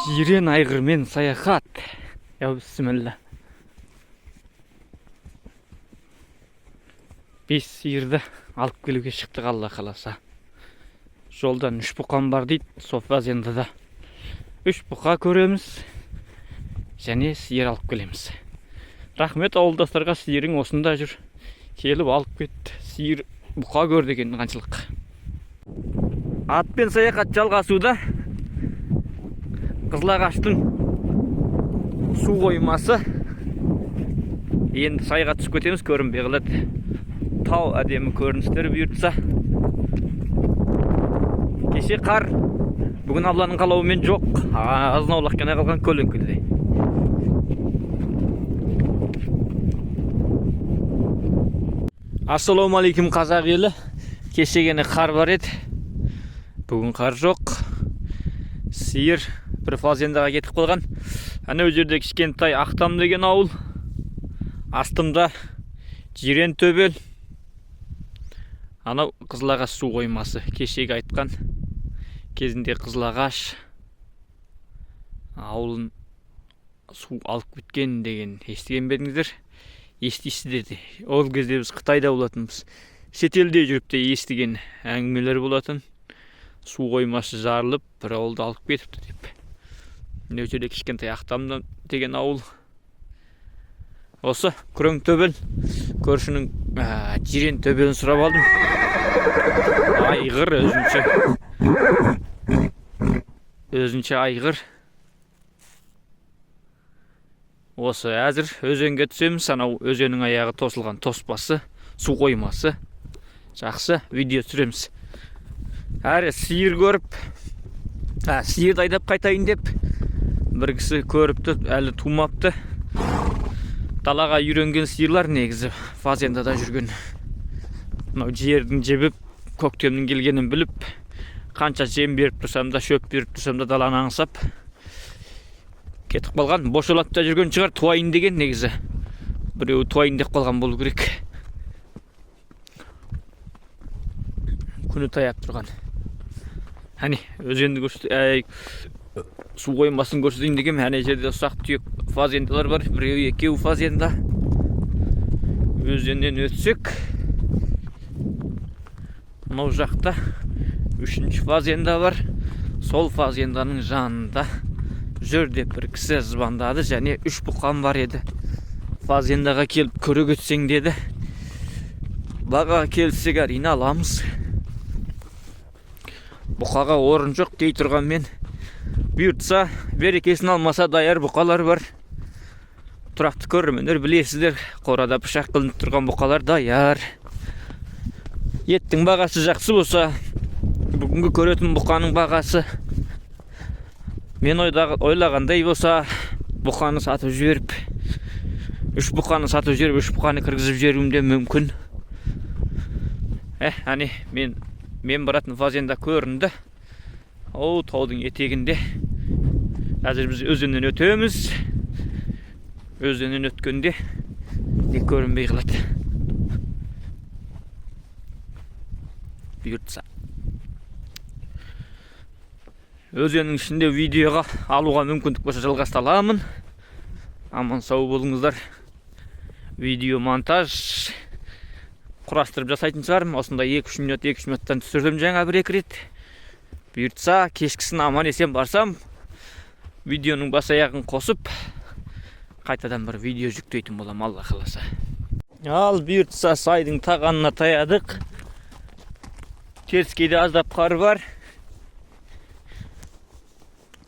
Жирен айғырмен саяхат. Я бісміллә. 5 сиырды алып келуге шықтық, Алла қаласа. Жолдан 3 бұқам бар дейді, сол фазендада. 3 бұқа көреміз және сиыр алып келеміз. Рахмет ауылдастарға, сиырың осында жүр. Келіп алып кетті. Сиыр бұқа көр деген қаншалық. Атпен саяхат жалғасуда. Қызылағаштың су қоймасы. Енді сайға түсіп кетеміз, көрінбей қалады. Тау әдемі көріністер бұйыртса. Кеше қар, бүгін Алланың қалауымен жоқ. Азын аулақ қана қалған көлеңкедей. Ассалаумағалейкум қазақ елі. Кеше ғана қар бар еді. Бүгін қар жоқ. Сиыр бір фазендаға кетіп қалған. Анау жерде кішкентай Ақтам деген ауыл. Астымда Жирен төбел. Анау Қызылағаш су қоймасы. Кешегі айтқан кезінде Қызылағаш ауылын су алып кеткен деген естіген бе едіңіздер? Естисіздер де. Ол кезде біз Қытайда болатынбыз. Шетелде жүріп те естіген әңгімелер болатын. Су қоймасы жарылып, бір ауылды алып кетіпті деп. Мына жерде кішкентай Ақтам деген ауыл. Осы Күрең төбел көршінің Жирен төбелін сұрап алдым. Айғыр өзінше. Өзінше айғыр. Осы әзір өзенге түсеміз. Анау өзеннің аяғы тосылған тоспасы, су қоймасы. Жақсы видео түсіреміз. Әрі сиыр көріп, сиырды айдап қайтайын деп бір кісі көріпті, әлі тумапты. Далаға үйренген сиырлар негізі фазендада жүрген. Мынау жердің жібіп, көктемнің келгенін біліп, қанша жем беріп тұрсам да, шөп беріп тұрсам да даланы аңсап кетіп қалған. Бошалап та жүрген шығар, туайын деген негізі. Біреуі туайын деп қалған болу керек. Күні таяп тұрған. Әне, өзенді су қоймасын көрсетейін дегенмін. Әне жерде ұсақ түйек фазендалар бар. Біреу, екеу фазенда. Өзеннен өтсек, мынау жақта үшінші фазенда бар. Сол фазенданың жанында жүр деп бір кісі звондады. Және 3 бұқам бар еді. Фазендаға келіп көре кетсең деді. Баға келсек әрине аламыз. Бұқаға орын жоқ дей тұрғанмен, бұйыртса, берекесін алмаса даяр бұқалар бар. Тұрақты көрермендер білесіздер, қорада пышақ қылынып тұрған бұқалар даяр. Еттің бағасы жақсы болса, бүгінгі көретін бұқаның бағасы мен ойлағандай болса, бұқаны сатып жіберіп, 3 бұқаны сатып жіберіп, 3 бұқаны кіргізіп жіберуім де мүмкін. Әне, мен баратын фазенда көрінді. О, таудың етегінде. Әзір біз өзеннен өтеміз. Өзеннен өткенде не көрінбей қалады. Бұйыртса. Өзеннің ішінде видеоға алуға мүмкіндік болса жалғастыра аламын. Аман сау болыңыздар. Видео монтаж құрастырып жасайтын шығармын. Осындай екі-үш минут, екі-үш минуттан түсірдім жаңа бір-екі рет. Бұйыртса, кешкісін аман есен барсам, видеоның бас аяғын қосып, қайтадан бір видео жүктейтін боламын, Алла қаласа. Ал бұйыртса, сайдың тағанына таядық. Теріскейде аздап қар бар.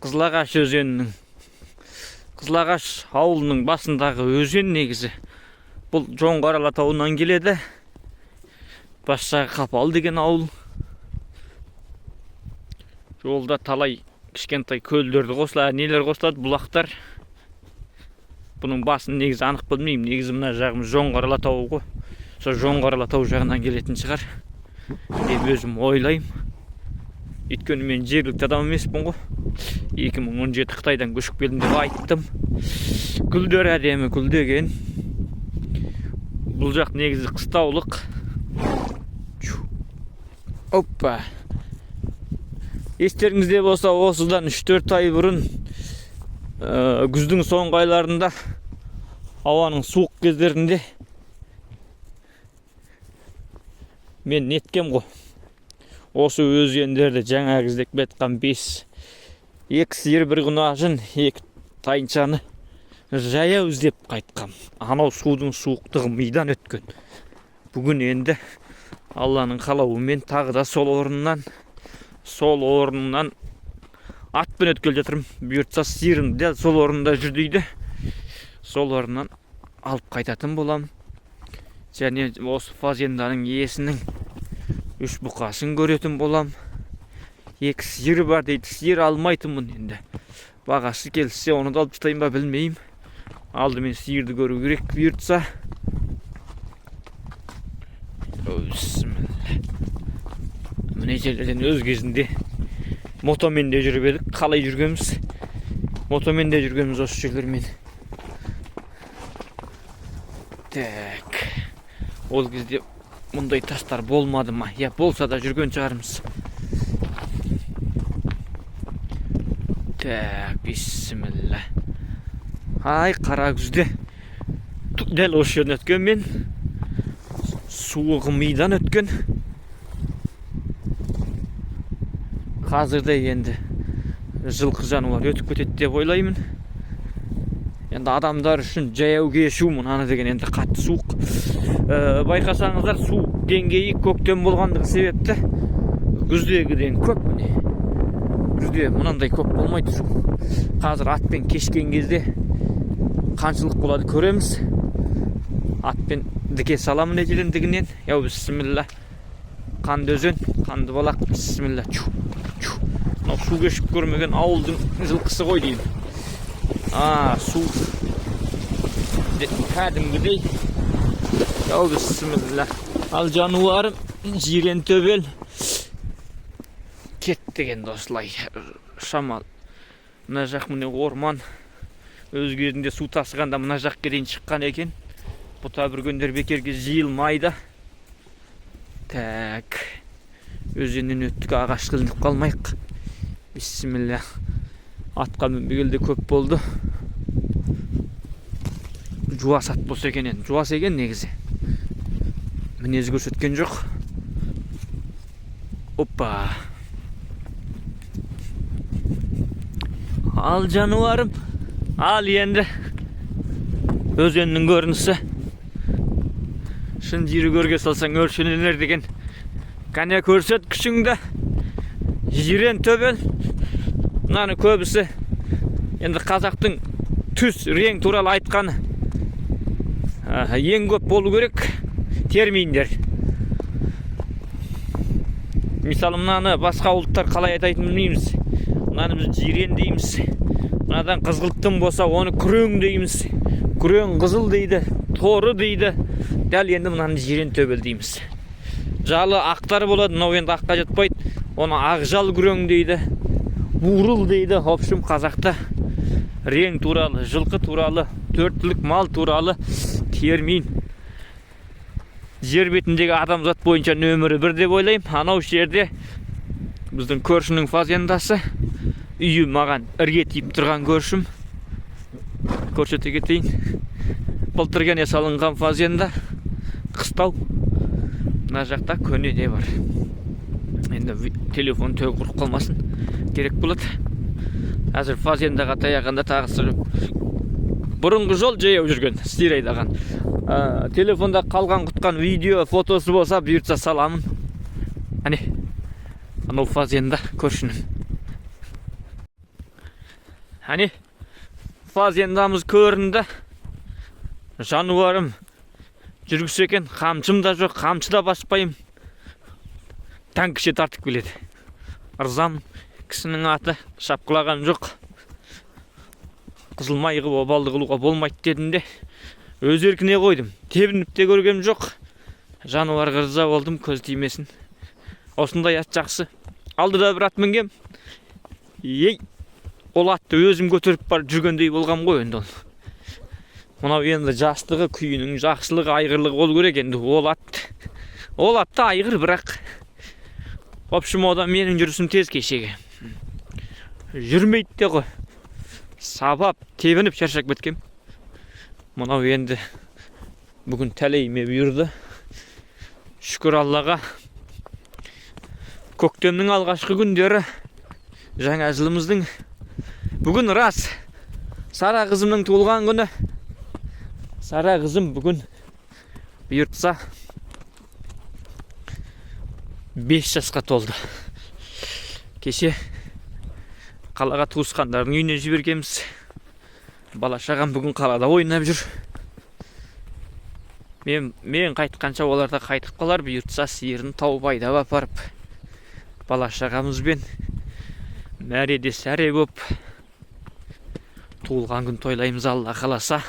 Қызылағаш өзенінің, Қызылағаш ауылының басындағы өзен негізі. Бұл Жоңғар Алатауынан келеді. Бас жағы Қапал деген ауыл. Жолда талай кішкентай көлдерді қосылады, нелер қосылады, бұлақтар. Бұның басын негізі анық білмеймін. Негізі мына жағымыз Жоңғар Алатауы ғой. Сол Жоңғар Алатау жағынан келетін шығар деп өзім ойлаймын. Өйткені мен жергілікті адам емеспін ғой. 2017 Қытайдан көшіп келдім деп айттым. Гүлдер әдемі гүлдеген. Бұл жақ негізі қыстаулық. Оппа. Естеріңізде болса, осыдан 3-4 ай бұрын күздің соңғы айларында, ауаның суық кездерінде мен неткем ғой. Осы өзендерді жаңа іздеп жатқан 5, 2 сиыр, бір құнажын, 2 тайыншаны жаяу іздеп қайтқам. Анау судың суықтығы мидан өткен. Бүгін енді Алланың қалауымен тағы да сол орнынан атпен өткелі жатырмын. Бұйыртса сиырым дәл сол орында жүр дейді. Сол орнынан алып қайтатын болам. Және осы фазенданың иесінің 3 бұқасын көретін болам. 2 сиыр бар дейді. Сиыр алмайтынмын енді. Бағасы келсе оны да алып тастайын ба білмеймін. Алдымен сиырды көру керек бұйыртса. Міне жерлерден өз кезінде мотомен де жүріп едік. Қалай жүргенбіз? Мотомен де жүргенбіз осы жерлермен. Так. Ол кезде мұндай тастар болмады ма? Я болса да жүрген шығармыз. Так, бисмилла. Ай, қара күзде дәл осы жерден өткен мен. Суығы мидан өткен. Қазірде енді жылқы жануар өтіп кетеді деп ойлаймын. Енді адамдар үшін жаяу кешу мынаны деген енді қатты суық. Байқасаңыздар, су деңгейі көктем болғандығы себепті күздегіден көп міне. Күзде мынандай көп болмайды су. Қазір атпен кешкен кезде қаншалық болады көреміз. Атпен діке саламын жерден дігінен. Яу, бісміллә. Қанды өзен, қанды балақ, бісміллә. Чу, чу. Мынау су кешіп көрмеген ауылдың жылқысы ғой деймін. Су кәдімгідей. Яу, бісміллә. Ал жануарым жирен төбел. Кеттік енді осылай шамал. Мына жақ міне орман. Өз кезінде су тасығанда мына жаққа дейін шыққан екен. Бұта бүргендер бекерге жиылмайды. Так. Өзеннен өттік, ағаш ілініп қалмайық. Бисмилля. Атқа мінбегелі де көп болды. Жуас ат болса екен енді. Жуас екен негізі. Мінез көрсеткен жоқ. Опа. Ал жануарым. Ал енді өзеннің көрінісі. Шын жері көрге салсаң өршеленер деген. Кәне көрсет күшіңді. Жирен төбел. Мынаны көбісі енді қазақтың түс, рең туралы айтқаны ең көп болу керек терминдер. Мысалы мынаны басқа ұлттар қалай атайтынын білмейміз. Мынаны біз жирен дейміз. Мынадан қызғылтым болса оны күрең дейміз. Күрең қызыл дейді, торы дейді. Дәл енді мынаны жирен төбел дейміз. Жалы ақтар болады, мынау енді аққа жатпайды. Оны ақжал күрең дейді, бурыл дейді. В общем, қазақта рең туралы, жылқы туралы, төрт түлік мал туралы термин жер бетіндегі адамзат бойынша нөмірі бір деп ойлаймын. Анау жерде біздің көршінің фазендасы. Үйі маған ірге тиіп тұрған көршім. Көрсете кетейін. Былтыр кене салынған фазенда. Қыстау. Мына жақта көне де бар. Енді телефон тегі құрып қалмасын. Керек болады. Әзір фазендаға таяғанда тағы сырып. Бұрынғы жол жаяу жүрген, сиыр айдаған. Телефонда қалған құтқан видео, фотосы болса бұйыртса саламын. Әне, анау фазенда көршінің. Әне, фазендамыз көрінді. Жануарым жүргісі екен, қамшым да жоқ, қамшы да баспаймын. Тәңкіше тартып келеді. Ырзам кісінің аты, шапқылаған жоқ. Қызыл май қылып обалды қылуға болмайды дедім де, өз еркіне қойдым. Тебініп те көргем жоқ. Жануарға ырза болдым, көз тимесін. Осындай ат жақсы. Алдыда бір ат мінгем. Ей, ол атты өзім көтеріп барып жүргендей болғам ғой енді ол. Мынау енді жастығы, күйінің жақсылығы, айғырлығы болу керек енді ол ат. Ол атты айғыр бірақ. В общем, одан менің жүрісім тез кешегі. Жүрмейді де ғой. Сабап, тебініп шаршап кеткем. Мынау енді бүгін тәлейіме бұйырды. Шүкір Аллаға. Көктемнің алғашқы күндері, жаңа жылымыздың бүгін рас Сара қызымның туылған күні. Сара қызым бүгін бұйыртса 5 жасқа толды. Кеше қалаға туысқандардың үйіне жібергенбіз. Бала шағам бүгін қалада ойнап жүр. Мен қайтқанша олар да қайтып қалар, бұйыртса сиырын тауып айдап апарып бала шағамызбен мәреде сәре боп туылған күн тойлаймыз Алла қаласа.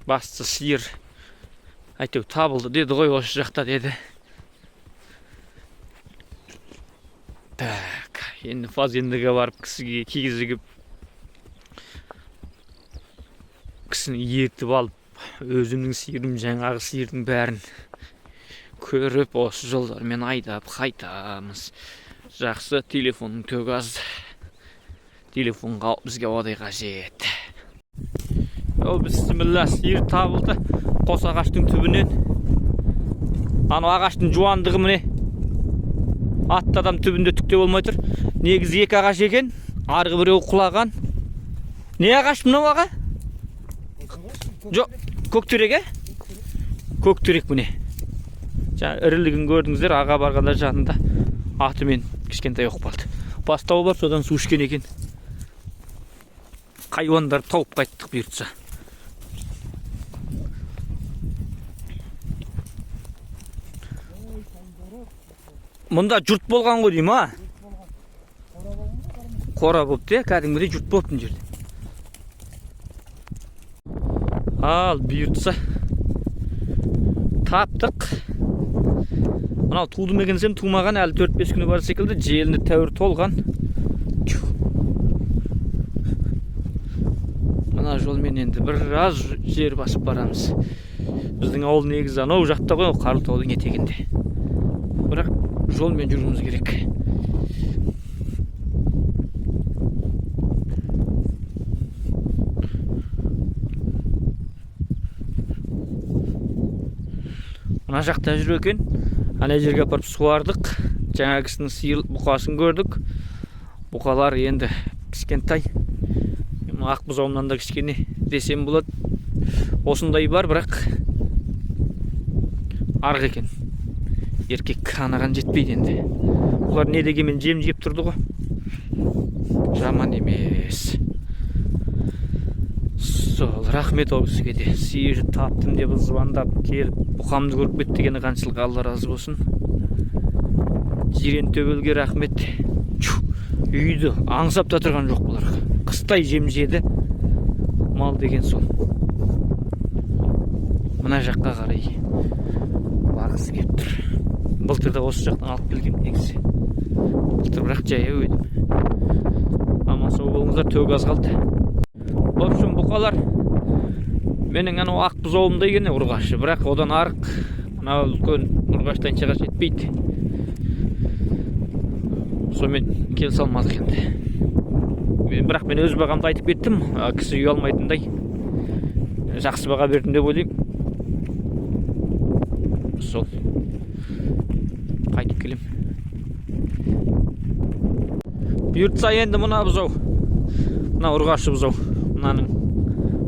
Басты сиыр әйтеу табылды деді ғой, осы жақта деді. Так, енді фазендіге барып кісіге кигізігіп кісіні ертіп алып өзімнің сиырым, жаңағы сиырдың бәрін көріп осы жолдармен айдап қайтамыз. Жақсы, телефонның төгі аз. Телефонға бізге одай қажет. О, бісміллә, сиыр табылды қос ағаштың түбінен. Анау ағаштың жуандығы міне. Атты адам түбінде түк те болмай тұр. Негізі екі ағаш екен, арғы біреуі құлаған. Не ағаш мынау аға? Жоқ, көктерек, ә? Көктерек міне. Жаңа ірілігін көрдіңіздер, аға барғанда жанында атымен кішкентай оқып қалды. Бастауы бар, содан су ішкен екен. Хайуандар тауып қайттық бұйыртса. Мұнда жұрт болған ғой деймін, а? Қора болыпты, иә, кәдімгідей жұрт болыпты мына жерде. Ал бұйыртса таптық. Мынау туды ма екен десем, тумаған, әлі 4-5 күні бар секілді, желіні тәуір толған. Мына жолмен енді біраз жер басып барамыз. Біздің ауыл негізі анау жақта ғой, Қарлытаудың етегінде. Бірақ жолмен жүруіміз керек. Мына жақта жүр екен. Ана жерге апарып суардық. Жаңа кісінің сиыр бұқасын көрдік. Бұқалар енді кішкентай. Ақ бұзауымнан да кішкене десем болады. Осындай бар, бірақ арық екен. Еркек анаған жетпейді енді. Бұлар не дегенмен жем жеп тұрды ғой. Жаман емес. Сол, рахмет ол кісіге де. Сиыр таптым деп звондап келіп, бұқамды көріп кетті дегені қаншалық, Алла разы болсын. Жирен төбелге рахмет. Чу, үйді аңсап та тұрған жоқ бұлар. Қыстай жем жеді. Мал деген сол. Мына жаққа қарай барғысы келіп тұр. Былтыр да осы жақтан алып келгем негізі. Былтыр бірақ жаяу едім. Аман сау болыңыздар, төк аз қалды. В общем, бұқалар менің анау ақ бұзауымдай екен ұрғашы, бірақ одан арық мына үлкен ұрғаштаншаға жетпейді. Сонымен келісе алмадық енді. Бірақ мен өз бағамды айтып кеттім, кісі ұялмайтындай жақсы баға бердім деп ойлаймын. Сол. Қайтып келем. Бұйыртса енді мына бұзау, мына ұрғашы бұзау, мынаның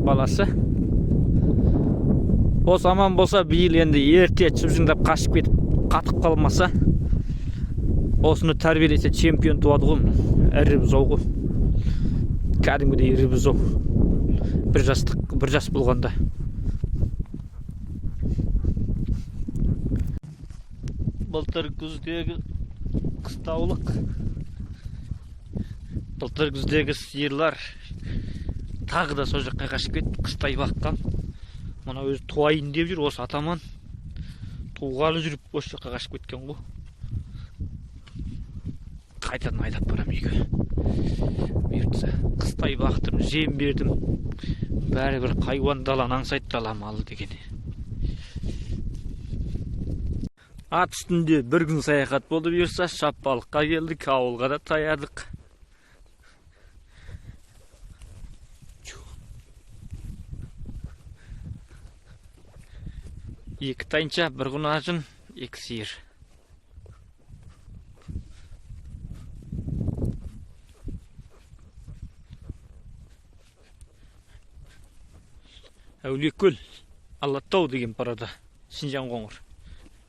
баласы. Осы аман болса, биыл енді ерте шыбжыңдап қашып кетіп, қатып қалмаса, осыны тәрбиелесе чемпион туады ғой, ірі бұзау ғой. Кәдімгідей ірі бұзау. Бір жастық, бір жас болғанда. Былтыр күздегі қыстаулық, былтыр күздегі сиырлар тағы да сол жаққа қашып кетті, қыстай баққан. Мына өзі туайын деп жүр, осы атаман туғалы жүріп осы жаққа қашып кеткен ғой. Қайтадан айдап барам үйге. Бұйыртса қыстай бақтым, жем бердім. Бәрібір хайуан даланы аңсайды, дала малы деген. Ат үстінде бір күн саяхат болды бұйырса, Шаппалыққа келдік, ауылға да таядық. 2 тайынша, 1 құнажын, 2 сиыр. Әулиекөл, Алатау деген парада, Шинжан қоңыр.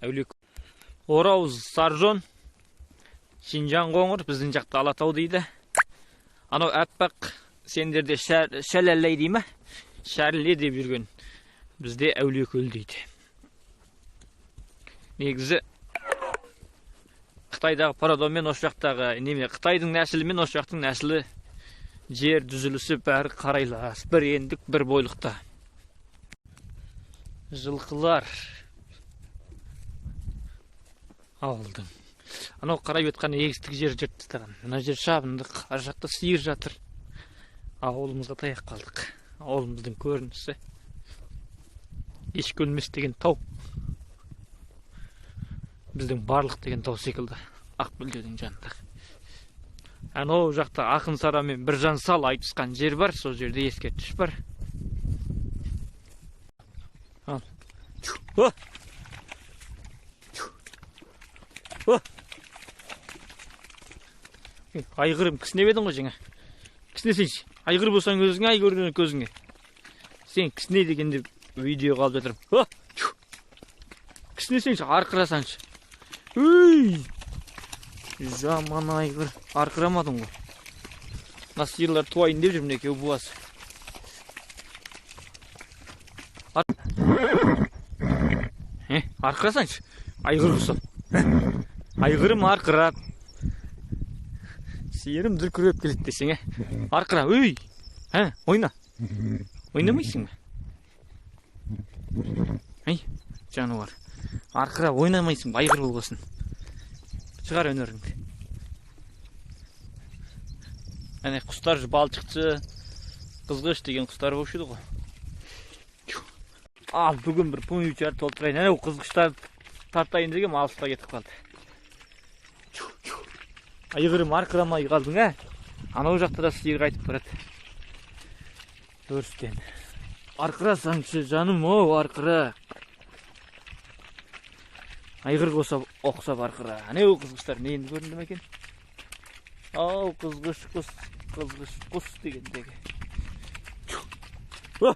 Әулиекөл. Орауыз Саржон, Шинжан қоңыр, біздің жақта Алатау дейді. Анау әппақ сендерде шәләләй дей ме? Шәрле деп жүрген. Бізде Әулиекөл дейді. Негізі Қытайдағы парадомен осы жақтағы, неме, Қытайдың нәсілі мен осы жақтың нәсілі жер түзілісі бәрі қарайлас, бір ендік, бір бойлықта. Жылқылар ауылдың. Анау қарай өткен егістік жер жырт тастаған. Мына жер шабындық, ар жақта сиыр жатыр. Ауылымызға таяқ қалдық. Ауылымыздың көрінісі. Ешкі өлмес деген тау. Біздің барлық деген тау секілді. Ақбілдеудің жанында. Анау жақта Ақын Сара мен Біржан Сал айтысқан жер бар, сол жерде ескерткіш бар. Ал. О! О! Айғырым кісінеп едің ғой жаңа. Кісінесейші. Айғыр болсаң өзіңе, ай көрген көзіңе. Сен кісіне дегенде видео қалып жатырмын. О! Кісінесеңші, арқырасаңшы. Үй! Жаман айғыр. Арқырамадың ғой. Мына сиырлар туайын деп жүр, мінекей буасы. Арқырасаңшы. Айғыр болсам. Айғырым арқырап. Сиырым дүркіреп келеді десең, ә? Арқыра, өй! Ә, ойна. Ойнамайсың ба? Ай, жануар. Арқыра, ойнамайсың ба? Айғыр болғасын. Шығар өнеріңді. Әне, құстар балшықшы, қызғыш деген құстар болушы еді ғой. Ал, бүгін бір пұңючар толтырайын. Әне, қызғыштар тартайын дегем, алысқа кетіп қалды. Айғырым арқырамай қалдың, ә? Анау жақта да сиыр қайтып барады. Өрістен. Арқырасаңшы, жаным, оу, арқыра. Айғыр қосап, оқсап арқыра. Әне, ол қызғыштар не енді көрінді ме екен? Ау, қызғыш құс, қызғыш құс дегендегі. О!